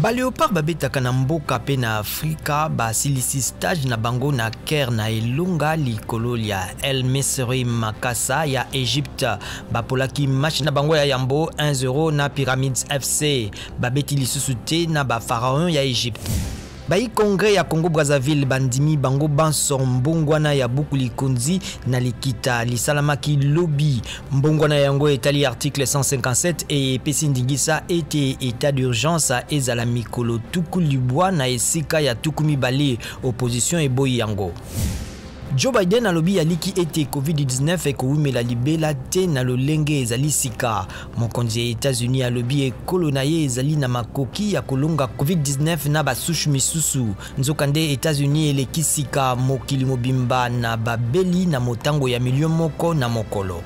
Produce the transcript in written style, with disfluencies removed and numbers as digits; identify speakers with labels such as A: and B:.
A: Ba Leopard babetaka na mboka pe na Afrika basilisi stage na bango na Caire na elonga likolo lya El Mesri Makassa ya Egypte. Bapolaki match na bango ya yambo 1-0 na Pyramids FC. Babeti lisusu te na ba Pharaons ya Egypte. Bayi Congrès ya Congo-Brazzaville bandimi bango banso mbongwana ya buku likonzi na likita lisalamaki lobi. Mbongwana yango etali article 157 eye epesi ndingisa ete etat d'urgence ezala mikolo 90 na esika ya 20. Opposition eboyi yango. Joe Biden alobi aliki ete COVID-19 ekowumela libela te na lolenge ezali sika. Mokonzi ya Etats-Unis alobi ekolo na ye ezali na makoki ya kolonga COVID-19 na ba souche misusu. Nzokande Etats-Unis eleki sika mokili mobimba na babeli na motango ya milio moko na mokolo.